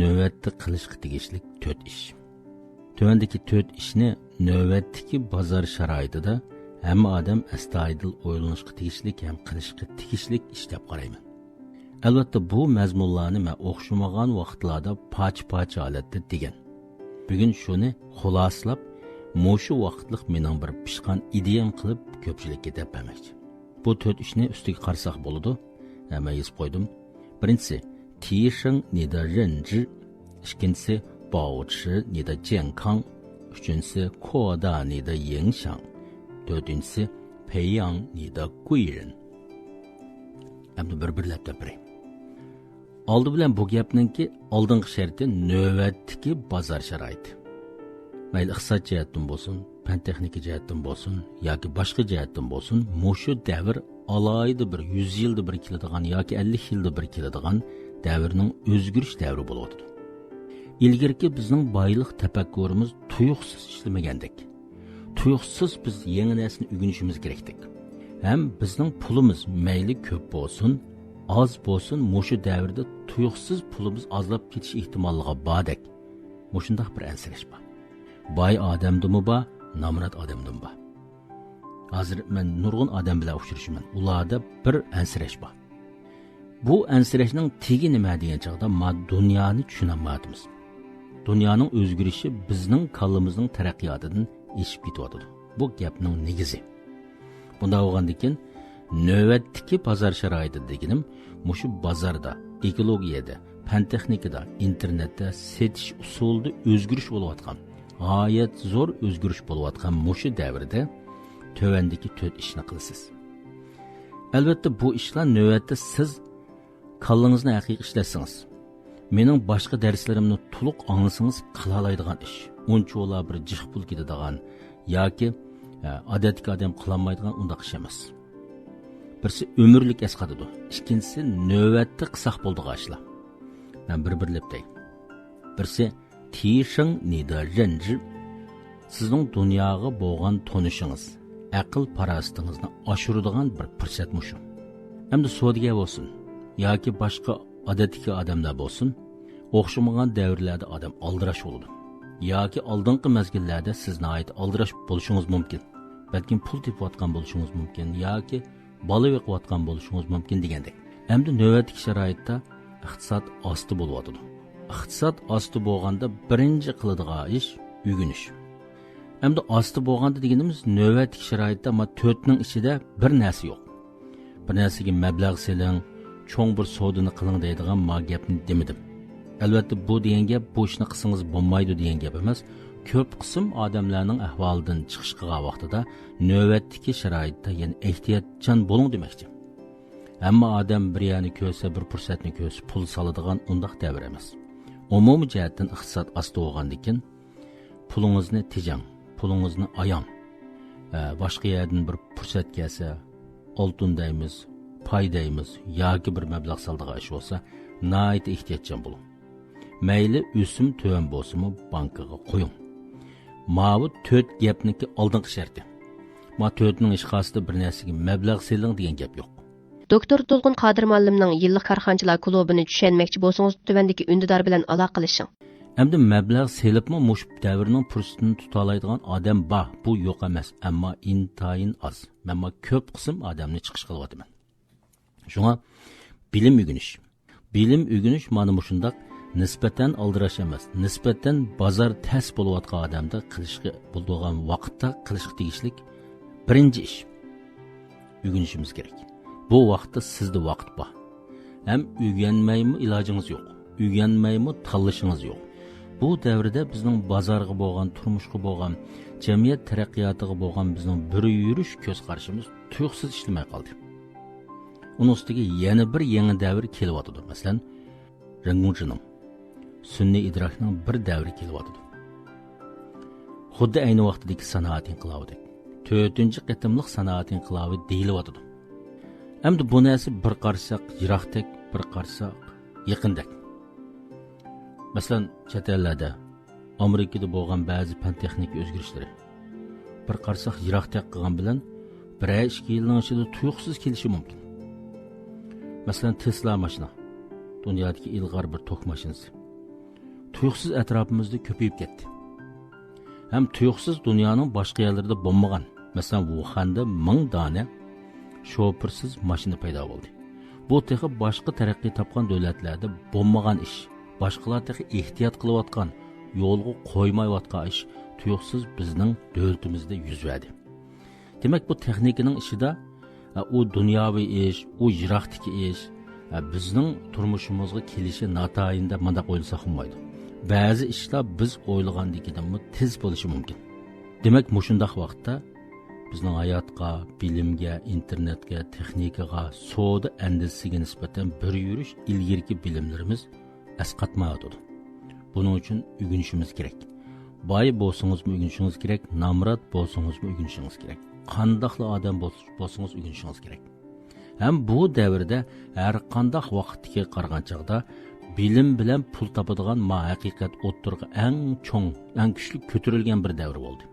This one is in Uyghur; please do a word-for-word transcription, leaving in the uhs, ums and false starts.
نۆۋەتتە قىلىشقا تېگىشلىك تۆت ئىش. تۆۋەندىكى تۆت ئىشنى نۆۋەتتىكى بازار شارائىتىدا ھەممە ئادەم ئەستايىدىل ئويلىنىشقا تېگىشلىك ھەم قىلىشقا تېگىشلىك ئىش دەپ قارايمەن. ئەلۋەتتە، بۇ مەزمۇنلارنى مەن ئوخشىمىغان ۋاقىتلاردا پارچە-پارچە ھالەتتە دېگەن. بۈگۈن شۇنى خۇلاسىلاپ، مۇشۇ ۋاقىتلىق مېنىڭ بىر پىشقان ئىدىيەم قىلىپ كۆپچىلىككە دەپ بەرمەكچى. بۇ تۆت ئىشنى ئۈستىگە قارىساق بولىدۇ. ھە، مەن يېزىپ قويدۇم. بىرىنچىسى، تىشېڭ نىدە رېنجى. ئىككىنچىسى، باۋچى نىدە جيەنكاڭ. ئۈچىنچىسى، كودا نىدە يېڭشاڭ. تۆتىنچىسى، پېياڭ نىدە گۇيرېن. ئەمدى بىر-بىرلەپ دەپ بېرەي. ئالدى بىلەن بۇ گەپنىڭكى ئالدىنقى شەرتى نۆۋەتتىكى بازار شارائىتى. مەيلى ئىقتىساد جەھەتتىن بولسۇن، پەن-تېخنىكا جەھەتتىن بولسۇن ياكى باشقا جەھەتتىن بولسۇن، مۇشۇ دەۋر ئالاھىدە بىر يۈز يىلدا بىر كېلىدىغان ياكى ئەللىك يىلدا بىر كېلىدىغان دەۋرنىڭ ئۆزگىرىش دەۋرى بولۇۋاتىدۇ. ئىلگىرىكى بىزنىڭ بايلىق تەپەككۇرىمىز تۇيۇقسىز ئىشلىمىگەندەك، تۇيۇقسىز بىز يېڭى نەرسىنى ئۆگىنىشىمىز كېرەكتەك. ھەم بىزنىڭ پۇلىمىز مەيلى كۆپ بولسۇن، ئاز بولسۇن، مۇشۇ دەۋردە تۇيۇقسىز پۇلىمىز ئازلاپ كېتىش ئېھتىماللىقى باردەك. مۇشۇنداق بىر ئەنسىرەش بار. باي ئادەمدىمۇ بار، نامرات ئادەمدىمۇ بار. ھازىر مەن نۇرغۇن ئادەم بىلەن ئۇچرىشىمەن. ئۇلاردا بىر ئەنسىرەش بار. بۇ ئەنسىرەشنىڭ تېگى نېمە دېگەن چاغدا، ما دۇنيانى چۈشىنەلمەيۋاتىمىز. دۇنيانىڭ ئۆزگىرىشى بىزنىڭ كاللىمىزنىڭ تەرەققىياتىدىن ئېشىپ كېتىۋاتىدۇ. بۇ گەپنىڭ نېگىزى. بۇنداق بولغاندىكىن، نۆۋەتتىكى بازار شارائىتى دېگىنىم مۇشۇ بازاردا، ئېكولوگىيەدە، پەن-تېخنىكىدا، ئىنتېرنېتتە سېتىش ئۇسۇلىدا ئۆزگىرىش بولۇۋاتقان، غايەت زور ئۆزگىرىش بولۇۋاتقان مۇشۇ دەۋردە تۆۋەندىكى تۆت ئىشنى قىلىسىز. ئەلۋەتتە، بۇ ئىشلار نۆۋەتتە سىز كاللىڭىزنى ھەقىقىي ئىشلەتسىڭىز، مېنىڭ باشقا دەرسلىرىمنى تولۇق ئاڭلىسىڭىز قىلالايدىغان ئىش. ئۇنچىۋالا بىر جىق پۇل كېتىدىغان ياكى، ئە، ئادەتتىكى ئادەم قىلالمايدىغان ئۇنداق ئىش ئەمەس. بىرسى ئۆمۈرلۈك ئەسقاتىدۇ، ئىككىنچىسى نۆۋەتتە قىلساق بولىدىغان ئىشلار. مەن بىر-بىرلەپ دەي. بىرسى تىشېڭ نىدە رېنجى، سىزنىڭ دۇنياغا بولغان تونۇشىڭىز، ئەقىل-پاراسىتىڭىزنى ئاشۇرىدىغان بىر پۇرسەت مۇشۇ. ئەمدى سودىگەر بولسۇن ياكى باشقا ئادەتتىكى ئادەملەر بولسۇن، ئوخشىمىغان دەۋرلەردە ئادەم ئالدىراش بولىدۇ. ياكى ئالدىنقى مەزگىللەردە سىز ناھايىتى ئالدىراش بولۇشىڭىز مۇمكىن. بەلكىم پۇل تېپىۋاتقان بولۇشىڭىز مۇمكىن ياكى بالا بېقىۋاتقان بولۇشىڭىز مۇمكىن دېگەندەك. ئەمدى نۆۋەتتىكى شارائىتتا ئىقتىساد ئاستا بولۇۋاتىدۇ. ئىقتىساد ئاستا بولغاندا بىرىنچى قىلىدىغان ئىش ئۆگىنىش. ئەمدى ئاستا بولغاندا دېگىنىمىز نۆۋەتتىكى شارائىتتا ما تۆتنىڭ ئىچىدە بىر نەرسە يوق. بىر نەرسىگە مەبلەغ سېلىڭ، چوڭ بىر سودىنى قىلىڭ دەيدىغان ما گەپنى دېمىدىم. ئەلۋەتتە، بۇ دېگەن گەپ بۇ ئىشنى قىلسىڭىز بولمايدۇ دېگەن گەپ ئەمەس. كۆپ قىسىم ئادەملەرنىڭ ئەھۋالىدىن چىقىش قىلغان ۋاقتىدا نۆۋەتتىكى شارائىتتا يەنە ئېھتىياتچان بولۇڭ دېمەكچى. ھەممە ئادەم بىر يەرنى كۆرسە، بىر پۇرسەتنى كۆرسە پۇل سالىدىغان ئۇنداق دەۋر ئەمەس. ئومۇمىي جەھەتتىن ئىقتىساد ئاستا بولغاندىكىن، پۇلىڭىزنى تېجەڭ، پۇلىڭىزنى ئاياڭ. ئە، باشقا يەردىن بىر پۇرسەت كەلسە، ئالتۇن دەيمىز، پاي دەيمىز ياكى بىر مەبلەغ سالىدىغان ئىش بولسا، ناھايىتى ئېھتىياتچان بولۇڭ. مەيلى ئۆسۈم تۆۋەن بولسىمۇ، بانكىغا قويۇڭ. ماۋۇ تۆت گەپنىڭكى ئالدىنقى شەرتى. ما تۆتنىڭ ھېچقايسىدا بىر نەرسىگە مەبلەغ سېلىڭ دېگەن گەپ يوق. دوكتور تۇلغۇن قادىر مۇئەللىمنىڭ يىللىق كارخانىچىلار كۇلۇبىنى چۈشەنمەكچى بولسىڭىز، تۆۋەندىكى ئۈندىدار بىلەن ئالاقىلىشىڭ. ئەمدى مەبلەغ سېلىپمۇ مۇشۇ دەۋرنىڭ پۇرسىتىنى تۇتالايدىغان ئادەم بار، بۇ يوق ئەمەس، ئەمما ئىنتايىن ئاز. مەنمۇ كۆپ قىسىم ئادەمنى چىقىش قىلىۋاتىمەن. شۇڭا بىلىم ئۆگىنىش. بىلىم ئۆگىنىش مانا مۇشۇنداق نىسبەتەن ئالدىراش ئەمەس، نىسبەتەن بازار تەس بولۇۋاتقان ئادەمدە قىلىشقا بولىدىغان ۋاقىتتا قىلىشقا تېگىشلىك بىرىنچى ئىش. ئۆگىنىشىمىز كېرەك. بۇ ۋاقىتتا سىزدە ۋاقىت بار. ھەم ئۆگەنمەيمۇ ئىلاجىڭىز يوق. ئۆگەنمەيمۇ تاللىشىڭىز يوق. بۇ دەۋردە بىزنىڭ بازارغا بولغان، تۇرمۇشقا بولغان، جەمئىيەت تەرەققىياتىغا بولغان بىزنىڭ بىر يۈرۈش كۆز قارىشىمىز تۇيۇقسىز ئىشلىمەي قالدى. ئۇنىڭ ئۈستىگە يەنە بىر يېڭى دەۋر كېلىۋاتىدۇ. مەسىلەن، رېڭگۇڭچىنىڭ سۈنئىي ئىدراكنىڭ بىر دەۋرى كېلىۋاتىدۇ. خۇددى ئەينى ۋاقتىدىكى سانائەت ئىنقىلابىدەك. تۆتىنچى قېتىملىق سانائەت ئىنقىلابى دېيىلىۋاتىدۇ. ئەمدى بۇ نەرسە بىر قارىساق يىراقتەك، بىر قارىساق يېقىندەك. مەسىلەن، چەت ئەللەردە، ئامېرىكىدا بولغان بەزى پەن-تېخنىكا ئۆزگىرىشلىرى. بىر قارىساق يىراقتەك قىلغان بىلەن بىرەر ئىككى يىلنىڭ ئىچىدە تۇيۇقسىز كېلىشى مۇمكىن. مەسىلەن، تېسلا ماشىنا. دۇنيادىكى ئىلغار بىر توك ماشىنىسى. تۇيۇقسىز ئەتراپىمىزدا كۆپىيىپ كەتتى. ھەم تۇيۇقسىز دۇنيانىڭ باشقا يەرلىرىدە بولمىغان، مەسىلەن، ۋۇخەندە مىڭ دانە شوپۇرسىز ماشىنا پەيدا بولدى. بۇ تېخى باشقا تەرەققىي تاپقان دۆلەتلەردە بولمىغان ئىش. باشقىلار تېخى ئېھتىيات قىلىۋاتقان، يولغا قويمايۋاتقان ئىش تۇيۇقسىز بىزنىڭ دۆلىتىمىزدە يۈز بەردى. دېمەك، بۇ تېخنىكىنىڭ ئىچىدە، ئە، ئۇ دۇنياۋى ئىش، ئۇ يىراقتىكى ئىش، ئە، بىزنىڭ تۇرمۇشىمىزغا كېلىشى ناتايىن دەپ مۇنداق ئويلىساق بولمايدۇ. بەزى ئىشلار بىز ئويلىغاندىكىدىنمۇ تېز بولۇشى مۇمكىن. دېمەك، مۇشۇنداق ۋاقىتتا بىزنىڭ ھاياتقا، بىلىمگە، ئىنتېرنېتكە، تېخنىكىغا، سودا ئەندىزىسىگە نىسبەتەن بىر يۈرۈش ئىلگىرىكى بىلىملىرىمىز ئەسقاتمايۋاتىدۇ. بۇنىڭ ئۈچۈن ئۆگىنىشىمىز كېرەك. باي بولسىڭىزمۇ ئۆگىنىشىڭىز كېرەك، نامرات بولسىڭىزمۇ ئۆگىنىشىڭىز كېرەك. قانداقلا ئادەم بول-، بولسىڭىز ئۆگىنىشىڭىز كېرەك. ھەم بۇ دەۋردە ھەر قانداق ۋاقىتتىكىگە قارىغان چاغدا بىلىم بىلەن پۇل تاپىدىغان ما ھەقىقەت ئوتتۇرىغا ئەڭ چوڭ، ئەڭ كۈچلۈك كۆتۈرۈلگەن بىر دەۋر بولدى.